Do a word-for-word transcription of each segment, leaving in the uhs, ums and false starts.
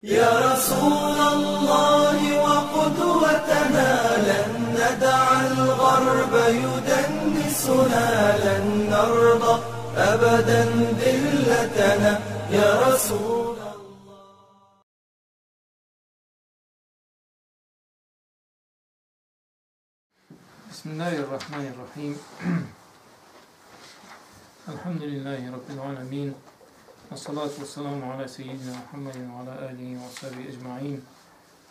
يا رسول الله وقدوتنا، لن ندع الغرب يدنسنا، لن نرضى أبدا ذلتنا، يا رسول الله. بسم الله الرحمن الرحيم. الحمد لله رب العالمين. والصلاة والسلام على سيدنا محمد وعلى آله وصحبه أجمعين.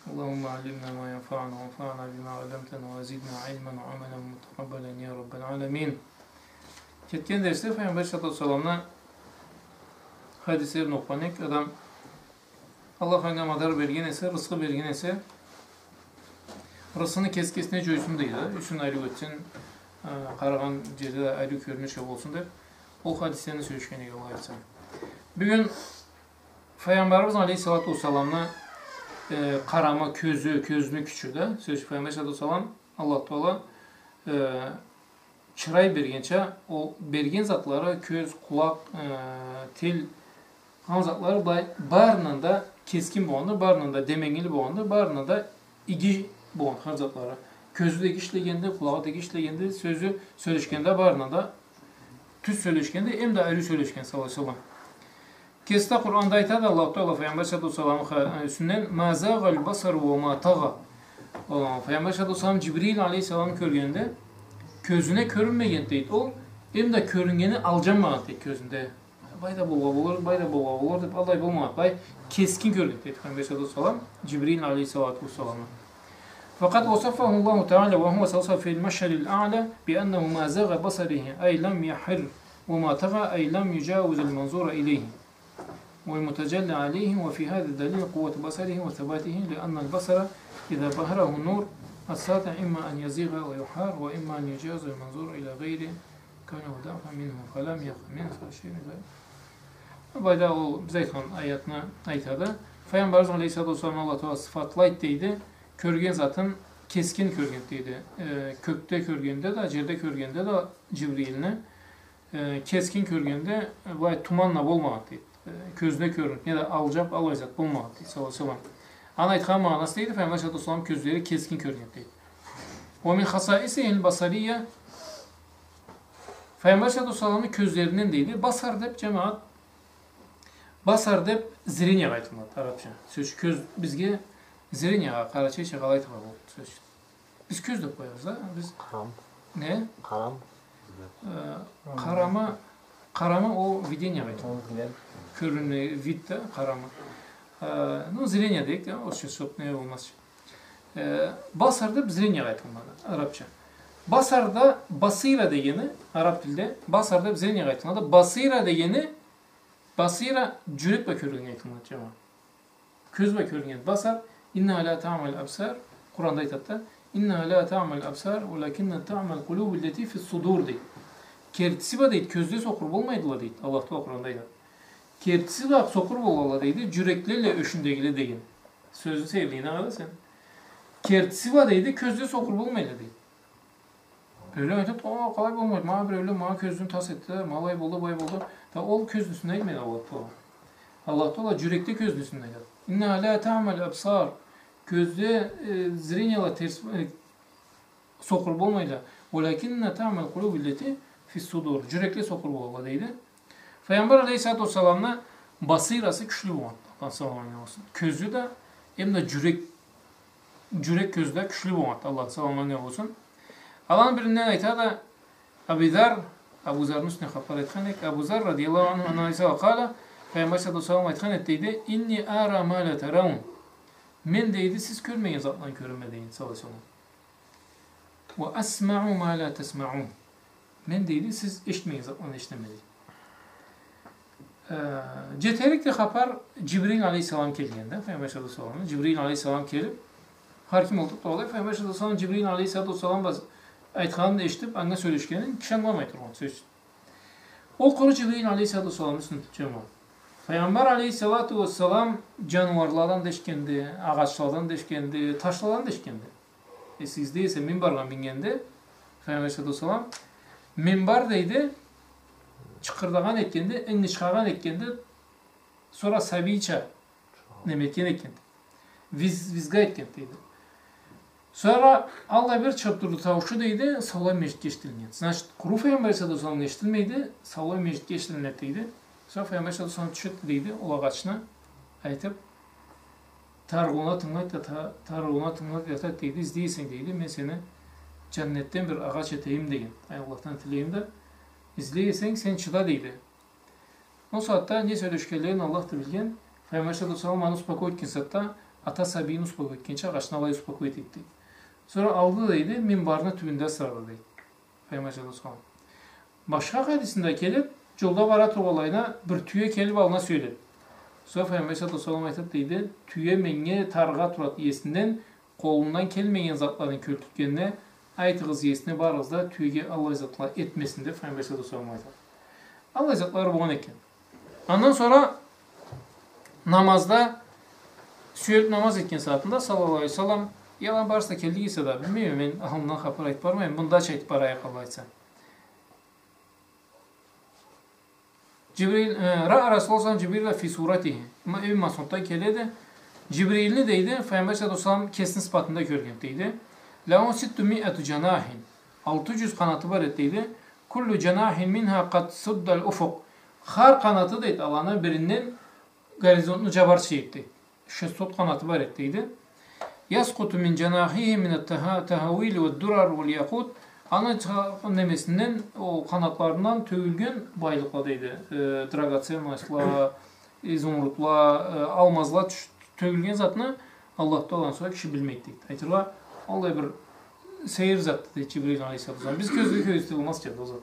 اللهم علمنا ما ينفعنا وانفعنا بما علمتنا وزدنا علما وعملا متقبلا يا رب العالمين. Кетген дерсде Пайгъамбар саллаллаху алейхи ва салламны хадислерин окъугъан эдик. Адам Аллах анга мадар берген эсе, рысхы берген эсе, рысхыны кеси кесине джойсун дейди, юсюн ариу этсин, э, къарагъан джерде да ариу кёрюнюрча болсун деб, ол хадислени сёлешген эдик, Аллах айтса. Бюгюн Файгъамбарыбыз алейхиссалату уассаламны, э, къарамы, кёзю, кёзню кючю да, сёз, Файгъамбар саллаллаху алейхи ва саллам, Аллах Таала, э, чырай бергенча, ол берген затлары, кёз, къулакъ, э, тел, къалгъан затлары былай барындан да кескин болгъанды, барындан да деменгили болгъанды, барындан да иги болгъанды хар затлары. Кёзю да иги ишлегенди, къулагъы да иги ишлегенди, сёзю, сёлешгенде барындан да тюз сёлешгенди, эм да ариу сёлешген, саллаллаху алейхи ва саллам. Кеси да Къуранда айтады, Аллаху Таала Файгъамбар саллаллаху алейхи ва салламны ха-, юсюнден: «Ма загъал басару ва ма тагъа». О, Файгъамбар саллаллаху алейхи ва саллам Джибрил алейхиссаламны кёргенде, кёзюне кёрюнмегенди дейди ол, эм да кёрюннгени алджанмагъанды дейди кёзюнде. Былай да болгъа болур, былай да болгъа болур деб, алай болмагъанды. Былай кескин кёргенди дейди Файгъамбар саллаллаху алейхи ва саллам Джибрил алейхиссалату уассаламны. فقد وصفه الله تعالى وهو صلى الله عليه وسلم في المشهد الأعلى بأنه ما زاغ بصره، أي لم يحر، وما طغى، أي لم يجاوز المنظور إليه والمتجلى عليه، وفي هذا دليل قوة بصره وثباته، لأن البصر إذا بهره النور الساطع إما أن يزيغ ويحار، وإما أن يجاوز المنظور إلى غير كونه ضعفا منه، فلم يقع منه شيء غير. Былайда ол биз айтхан аятны айтады. Файгъамбарыбыз алейхиссалату уассалам Аллах Таала сыфатлайды дейди. Кёрген затын кескин кёрген дейди. Э, кёкде кёргенде да, джерде кёргенде да Джибрилни, э, кескин кёргенде, э, былай туман да болмагъанды дейди. Э, кёзюне кёрюнюб, неда алджаб, аллай зат болмагъанды дейди, саллаллаху алейхи ва саллам. Аны айтхан магъанасы дейди, Файгъамбар саллаллаху алейхи ва саллам кёзлери кескин кёрген дейди. ومن خصائصه البصرية Файгъамбар саллаллаху алейхи ва салламны кёзлеринден дейди. Басар деб, джамагъат, басар деб зрениягъа айтылады арабча. Сёз ючюн, кёз, бизге зрениягъа, къарачайча къалай айтылады ол сёз ючюн? Биз кёз деб къоябыз да, биз... Къарам. Не? Къарам. Э, къарамы, къарамы ол видениягъа айтылады. Ол билем. Кёрюннге, вид да, къарамы. Э, ну, зрение дейик да, орусча, чтоб не болмазча. Э, басар деб зрениягъа айтылады арабча. Басар да, басира дегени, араб тилде, басар деб зрениягъа айтылады. Басира дегени, басира джюрек бла кёргеннге айтылады, джамагъат. Кёз бла кёрюннген. Басар, إنها لا تعمى الأبصار, Къуранда айтады да, إنها لا تعمى الأبصار ولكن تعمى القلوب التي في الصدور, дейди. Кертиси бла, дейди, кёзле сокъур болмайдыла, дейди. Аллах Таала Къуранда айтады. Кертиси бла сокъур болалла, дейди, джюрекле ёшюндегиле деген. Сёзню сейирлигине къара сен. Кертиси бла, дейди, кёзле сокъур болмайла, дейди. Биреулен айтады, о, къалай болмайды, манга биреулен, манга кёзюн тас этди, ма алай болду, былай болду. Да ол кёзню юсюнден айтмайды Аллах Таала. Аллах Таала джюрекде кёзню юсюнден айтады. إنها لا تعمى الأبصار. Кёзле, э, зренияла терс, э, сокъур болмайла. ولكن تعمى القلوب التي في الصدور. Джюрекле сокъур болалла, дейди. Файгъамбар алейхиссалату уассаламны басирасы кючлю болгъан. Аллахны саламы анга болсун. Кёзю да, эм да джюрек, джюрек кёзю да кючлю болгъан. Аллахны саламы анга болсун. Аланы биринден айтады Абу Зар, Абу Зарны юсюнден хапар айтхан эдик. Абу Зар радияллаху анху анна Иса къала, Файгъамбар саллаллаху алейхи ва саллам айтхан эди, дейди, إني أرى ما لا ترون. Мен, дейди, сиз кёрмеген затланы кёреме, дейди, саллаллаху алейхи ва саллам. وأسمع ما لا تسمعون. Мен, дейди, сиз эшитмеген затланы эшитеме, дейди. Э, джетерикди хапар Джибрил алейхиссалам келгенде, Файгъамбар саллаллаху алейхи ва салламгъа. Джибрил алейхиссалам келиб, хар ким олтуруб тургъанлай, Файгъамбар саллаллаху алейхи ва саллам Джибрил алейхиссалату уассалам айтханын эшитиб, анга сёлешгенин киши ангыламай тургъан сёз. Ол къуру Джибрил алейхиссалату уассаламны юсюнден тюшген болгъан. Файгъамбар алейхиссалату уассалам джаныуарладан да эшитгенди, агъачладан да эшитгенди, ташладан да эшитгенди. Эсигизде эсе, минбаргъа мингенде, Файгъамбар алейхиссалату уассалам, минбар, дейди, чыкъырдагъан этгенди, ынгычхагъан этгенди, сора сабийча неме этген экен. Виз-, визга этген, дейди. Сора аллай бир чыгъып турду тауушу, дейди, саулай межгитге эшитилген. Значит, къуру Файгъамбар алейхиссалату уассаламгъа эшитилмейди, саулай межгитге эшитилинеди, дейди. Сора Файгъамбар алейхиссалату уассалам тюшеди, дейди, ол агъачны айтып, тарыгъыуна тынгылайды да, та-, тарыгъыуна тынгылайды да айтады, дейди, излей эсенг, дейди, мен сени джаннетден бир агъач этейим деген. Ай, Аллахдан тилейим да, излей эсенг, сен чыда, дейди. Ол сагъатда не сёлешгенлерин Аллах да билген. Файгъамбар алейхиссалату уассалам аны успокоить этген сагъатда, ата сабийин успокоить этгенча, агъачны алай успокоить этди. Сора алды, дейди, минбарны тюбюнде асырады, дейди. Файгъамбар алейхиссалату уассалам. Башха хадисинде келеди, джолда бара тургъанлайына бир тюе келип аллына сюеледи. Сора Файгъамбар алейхиссалату уассалам айтады, дейди, тюе меннге тарыгъа турады иесинден, къолундан келмеген затларын кёргюзтгенине, айтыгъыз иесине, барыгъыз да тюеге аллай затла этмесин деп, Файгъамбар алейхиссалату уассалам айтады. Аллай затлары болгъан экен. Андан сора намазда, сюелип намаз этген сагъатында, саллаллаху алейхи ва саллам, я, аланы барысы да келди эсе да, билмейме, мен аллындан хапар айтып бармайма, мындача айтып барайыкъ, Аллах айтса. Джибрил, э, رأى رسول الله صلى الله عليه وسلم جبريل في صورته. Ма-, Ибн Масъуддан келеди. Джибрилни, дейди, Файгъамбар алейхиссалату уассалам кесини сыфатында кёрген, дейди. له ستمائة جناح. Алты джюз къанаты бар эди, дейди. كل جناح منها قد سد الأفق. Хар къанаты, дейди, аланы биринден горизонтну джабарча эди, дейди. Шестьсот къанаты бар эди, дейди. يسقط من جناحه من التها-، التهاويل والدرر والياقوت. Аны чыгъа-, немесинден, ол къанатларындан тёгюлген байлыкъла, дейди. Э, драгоценностла, изумрудла, э, алмазла тюш-, тёгюлген затны Аллах Тааланы сора киши билмейди, дейди. Айтыргъа, аллай бир сейир затды, дейди, Джибрил алейхиссалату уассалам. Биз кёзге кёзюте болмаз эди ол зат.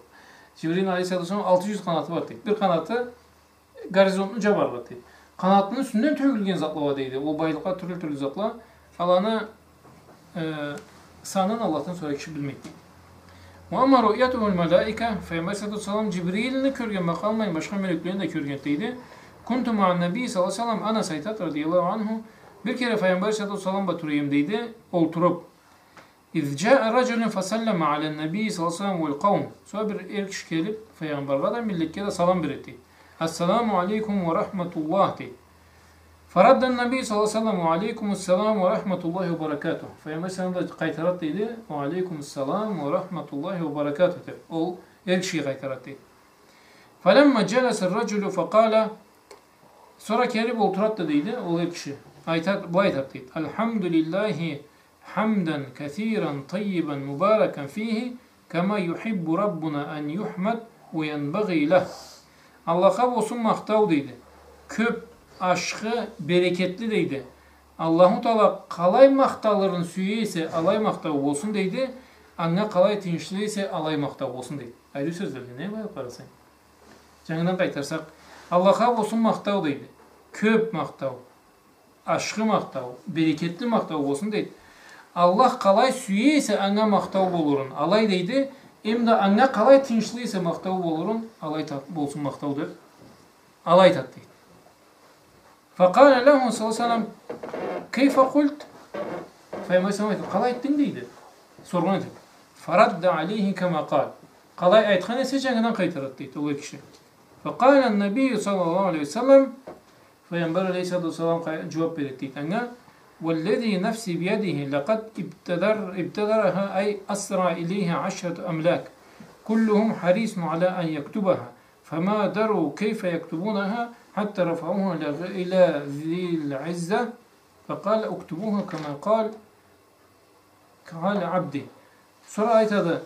Джибрил алейхиссалату уассалам алты джюз къанаты бар, дейди. Бир къанаты горизонтну джабаргъа, дейди. Къанатыны юсюнден тёгюлген затла уа, дейди. Ол байлыкъла, тюрлю-тюрлю затла. Аланы, э, санын Аллахдан сора киши билмейди, дейди. وأما رؤيته الملائكة, Файгъамбар алейхиссалату уассалам Джибрилни кёрген бла къалмай, башха мёлеклени да кёрген, дейди. كنت مع النبي صلى الله عليه وسلم, Анас айтады, радияллаху анху, бир кере Файгъамбар алейхиссалату уассалам бла тура эдим, дейди, олтуруп. إذ جاء رجل فسلم على النبي صلى الله عليه وسلم والقوم. Сора бир эр киши келип, Файгъамбаргъа да, миллетге да салам береди, дейди. السلام عليكم ورحمة الله, дейди. فرد النبي صلى الله عليه وسلم: وعليكم السلام ورحمة الله وبركاته. Файгъамбар алейхиссалам да къайтарады, дейди, وعليكم السلام ورحمة الله وبركاته, деп. Ол эр кишиге къайтарады, дейди. فلما جلس الرجل فقال, сора келип олтурады да, дейди, ол эр киши. Айтады, былай айтады, дейди. الحمد لله حمدا كثيرا طيبا مباركا فيه كما يحب ربنا أن يحمد وينبغي له. Аллахха болсун махтау, дейди. Кёп, ашхы, берекетли, дейди. Аллаху Таала къалай махталырын сюе эсе, алай махтау болсун, дейди. Анга къалай тыйыншлы эсе, алай махтау болсун, дейди. Ариу сёзле, не былай къарасанг. Джангыдан къайтарсакъ, Аллахха болсун махтау, дейди. Кёп махтау, ашхы махтау, берекетли махтау болсун, дейди. Аллах къалай сюе эсе анга махтау болурун, алай, дейди, эм да анга къалай тыйыншлы эсе махтау болурун, алай та-, болсун махтау, деп, алай айтады, дейди. فقال له صلى الله عليه وسلم: كيف قلت؟ Файгъамбар алейхиссалам айтады, къалай айтдынг, дейди. Соргъан этеди. فرد عليه كما قال. Къалай айтхан эсе, джангыдан къайтарады, дейди, ол эр киши. فقال النبي صلى الله عليه وسلم, Файгъамбар алейхиссалату уассалам къай-, джууап береди, дейди, анга: والذي نفسي بيده لقد ابتدر-، ابتدرها أي أسرع إليها عشرة أملاك كلهم حريص على أن يكتبها فما دروا كيف يكتبونها حتى رفعوها إلى غ-، إلى ذي العزة فقال: اكتبوها كما قال، قال عبدي. Сора айтады: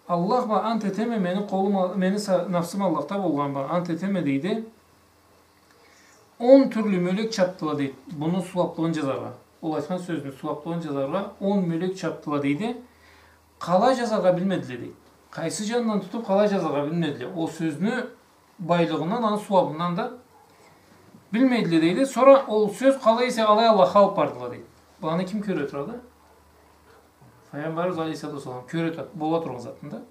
Аллах бла ант этеме, мени къолум ал-, мени са-, нафсым Аллахда болгъан бла ант этеме, дейди. Он тюрлю мёлек чапдыла, дейди. Буну сууаблыгъын джазаргъа. Ол айтхан сёзню сууаблыгъын джазаргъа он мёлек чапдыла, дейди. Къалай джазаргъа билмедиле, дейди. Къайсы джанындан тутуб къалай джазаргъа билмедиле. Ол сёзню байлыгъындан, аны сууабындан да билмедиле, дейди. Сора ол сёз къалай эсе алай Аллахха алыб бардыла, дейди. Быланы ким кёре турады? Файгъамбарыбыз алейхиссалату уассалам кёре турады, бола тургъан затын да.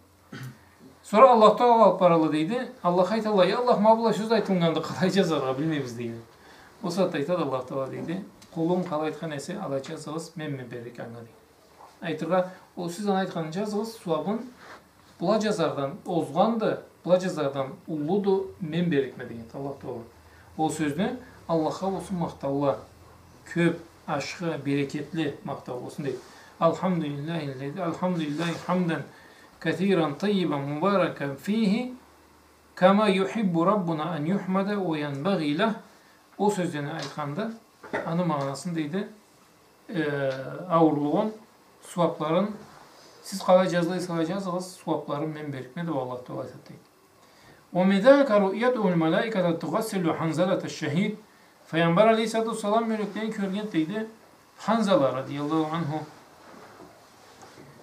Сора Аллах Таала алыб барады, дейди. Аллахха айталла: «Я Аллах, ма былай сёз айтылгъанды, къалай джазаргъа билмейбиз», — дейди. Ол сагъатда айтады Аллах Таала, дейди: «Къулум къалай айтхан эсе, алай джазыгъыз, мен, мен берлик анга», — дейди. Айтыргъа, ол сиз аны айтханын джазыгъыз, сууабын, была джазардан озгъанды, была джазардан уллуду, мен берликме, деген Аллах Таала. Ол сёзню Аллахха болсун махтаула. Кёп, ашхы, берекетли махтау болсун, дейди. الحمد لله الذي، الحمد لله حمدا كثيرا طيبا مباركا فيه كما يحب ربنا أن يحمد وينبغي له. Ол сёзлени айтханда, аны магъанасын, дейди, э, ауурлугъун, сууабларын, сиз къалай джазыгъыз, къалай джазыгъыз, сууабларын мен берликме деб Аллах Тагъала айтады, дейди. ومن ذلك رؤيته الملائكة تغسل حنظلة الشهيد. Файгъамбар алейхиссалату уассалам мёлеклени кёргенди, дейди. Ханзала радияллаху анху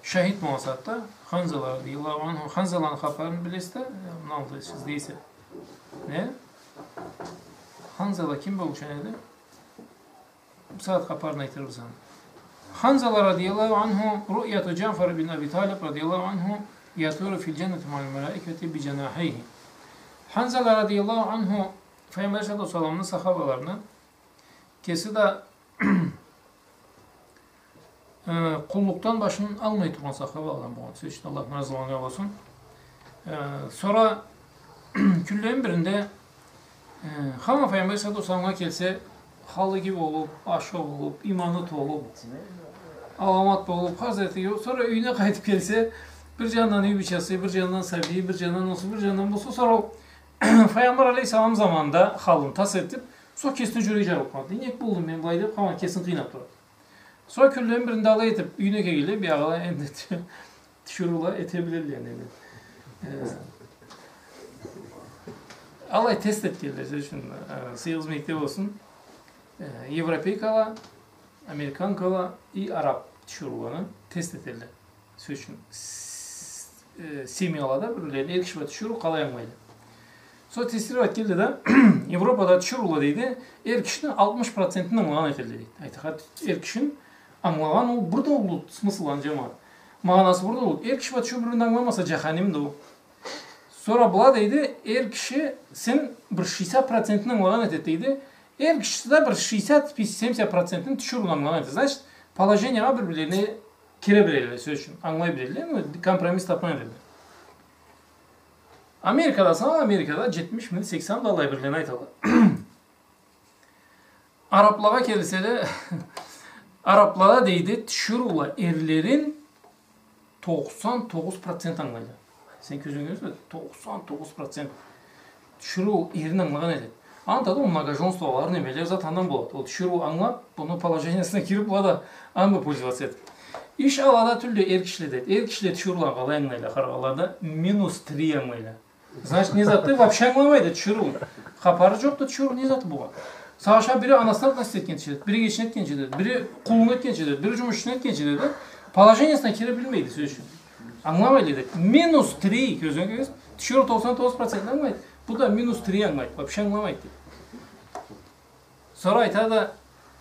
шахид болгъан сагъатда, Ханзала радияллаху анху, Ханзаланы хапарын билесиз да, э, муну алда сиз дейсиз. Не? Ханзала ким болуучан эди? Бусагъат хапарын айтырбыз аны. Ханзала радияллаху анху رؤية جعفر بن أبي طالب رضي الله عنه يطير في الجنة مع الملائكة بجناحيه. Ханзала радияллаху анху Файгъамбар саллаллаху алейхи ва салламны сахабаларындан, кеси да, э, къуллукъдан башын алмай тургъан сахабалардан болгъан. Сёз ючюн, Аллах андан разы болсун. Э, сора кюнлени биринде, э, хаман Файгъамбар саллаллаху алейхи ва салламгъа келсе, халиги болуб, ашхы болуб, иманы толуб, аламат болуб, хазирети джокъ. Сора юйюне къайтыб келсе, бир джанындан юй бийчеси, бир джанындан сабийи, бир джанындан осу, бир джанындан бусу. Сора Файгъамбар алейхиссалам заманында халын тас этиб, сора кесини джюреги джарылыб къалады. Нек болдум мен былай деб, хаман кесин къыйнаб турады. Сора кюнлени биринде алай этиб, юйюне келгенлей, биягъыла энди тиширыула эте билелле, энди. Э, алай тест этгенле, сёз ючюн, э, сыйыгъыз мийикде болсун. Э, европейкала, американкала и араб тиширыуланы тест этелле. Сёз ючюн, с-, э, семьялада бир-бирлерини эр киши бла тиширыу къалай ангылайла. Сора тестировать этгенле да, Европада тиширыула, дейди, эр кишини алтмыш процентин ангылагъан этелле, дейди. Айтыргъа, эр кишини ангылагъан ол бир да уллу смысл аны, джамагъат. Магъанасы бир да уллу. Эр киши бла тиширыу бир-бирин ангыламаса, джаханимде ол. Сора была, дейди, эр киши сен бир шестьдесят процентин ангылагъан этеди, дейди. Эр киши да бир шестьдесят, семьдесят процентин тиширыуну ангылагъан этеди. Значит, положениягъа бир-бирлерине кире билелле, сёз ючюн, ангылай билелле, ну, компромисс табхан этелле. Америкада, сора Америкада джетмиш мынг, сексен да алай бирлени айталла. Араблагъа келселе, араблада, дейди, тиширыула эрлерин токъсан тогъуз процент ангылайла. Сен кёзюнге кёргюзтме, токъсан тогъуз процент. Тиширыу эрин ангылагъан этеди. Анда да ол многоженстволары, немелери зат андан болады. Ол тиширыу ангылаб, муну положениясына кириб, была да аны бла пользоваться этеди. Иш алада тюлдю эр кишиледе. Эр кишиле тиширыула къалай ангылайла, къарагъанлада минус три ангылайла. Значит, не затды, вообще ангыламайды тиширыуну. Хапары джокъду тиширыуну не заты болгъан. Сагъыш а, бири анасына относиться этгенча этеди, бири эгечине этгенча этеди, бири къулуна этгенча этеди, бири джумушчусуна этгенча этеди. Положениясына кире билмейди, сёз ючюн. Ангыламайды, дейди. Минус три, кёзюнге кёргюзт. Тиширыу токъсан тогъуз процент ангылайды. Бу да минус три ангылайды. Вообще ангыламайды, дейди. Сора айтады,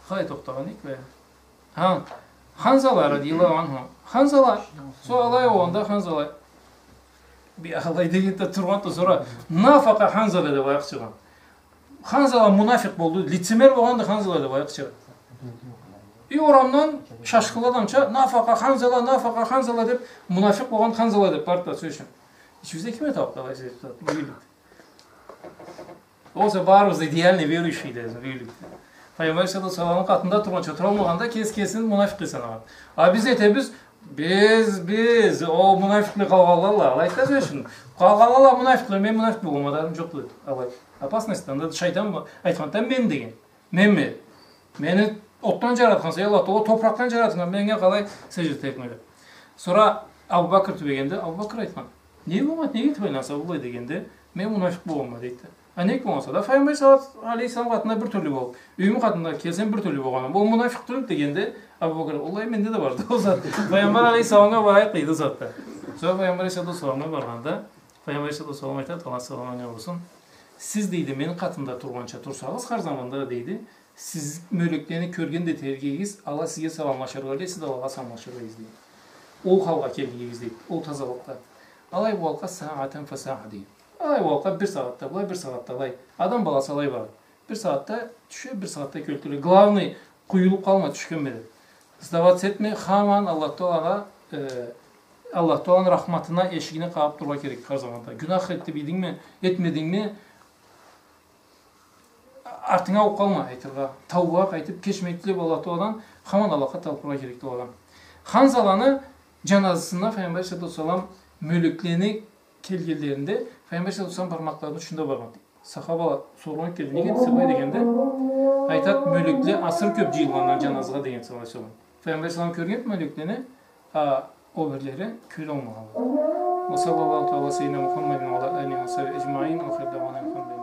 къалай тохтагъан эдик бе? Ха, Ханзала радияллаху анху. Ханзала, сора алай болгъанда Ханзала, бир алай дегенде тургъанды, сора нафакъа Ханзала деб аякъ чыгъгъан. Ханзала мунафикъ болду, лицемер болгъанды Ханзала деб аякъ чыгъгъан. И орамдан шашхынлы адамча, нафакъа Ханзала, нафакъа Ханзала деб, мунафикъ болгъан Ханзала деб барды да, сёз ючюн. Ичибизде ким эталлыкъды алай сёз? Ол эсе барыбыз идеальный верующий да, верующий. Файгъамбар саллаллаху алейхи ва салламны къатында тургъанча туралмагъанда, кес-, кесин мунафикъ санагъан. А биз этебиз, биз, биз, ол мунафикъле къалгъанла, алай айтады, сёз ючюн. Къалгъанла мунафикъле, мен мунафикъ болурма да джокъду, алай. Опасность, анда да шайтан бар. Айтханды мен деген. Менми? Мени отдан джаратханса, эй Аллах Тагъала, топуракъдан джаратханса, меннге къалай сежде этмеди? Сора Абу Бакр тюбегенде, Абу Бакр айтхан: «Не болгъан, неге этиб айланаса быллай?» — дегенде, «Мен мунафикъ болгъанма», — дейди. «А нек болгъанса?» «Да Файгъамбар саллаллаху алейхи ва саллам къатында бир тюрлю болуб, юйюм къатында келсем бир тюрлю болгъанма. Ол мунафикъ тюлдю», — дегенде, Абу Бакр: «Аллай менде да барды ол зат. Файгъамбар алейхиссаламгъа барайыкъ», — дейди ол затда. Сора Файгъамбар алейхиссалату уассаламгъа баргъанда, Файгъамбар саллаллаху алейхи ва саллам айтады, Аллах саламы анга болсун: «Сиз, — дейди, — мени къатымда тургъанча турсагъыз, хар заманда, — дейди, — сиз мёлеклени кёрген да этеригиз, ала сизге саламлашыргъа, сиз да алагъа саламлашыргъа излейсиз. Ол халгъа келигиз, — дейди, — ол тазалыкъда. Алай бу халкъгъа сагъатан фа сагъа, — дейди. — Алай бу халкъгъа бир сагъатда былай, бир сагъатда алай. Адам баласы алай барады. Бир сагъатда тюше, бир сагъатда кёлтюре. Главный, къуюлуб къалма, тюшген мени. Сдаваться этме, хаман Аллах Тагъалагъа, э, Аллах Тагъаланы рахматына, эшигине къагъыб турургъа керек хар заманда. Гюнах этдинг, билдингми, этмедингми, артынга аууб къалма, айтыргъа. Таубагъа къайтыб, кечмеклик тилеб Аллах Тааладан, хаман Аллахха талпыныргъа керекди ол адам. Ханзаланы джаназысына Файгъамбар алейхиссалату уассалам мёлеклени келгенлеринде, Файгъамбар алейхиссалату уассалам бармакъларыны ючюнде баргъан. Сахабала соргъан этгенди, неге сабай дегенде, айтад, мёлекле асыры кёб джыйылгъанла джаназыгъа деген, саллаллаху алейхи ва саллам. Файгъамбар алейхиссалам кёрген мёлеклени, а ол бирлери кёралмагъанла. وصلى الله تعالى على سيدنا محمد وعلى آله وصحبه أجمعين. وآخر دعوانا أن الحمد لله.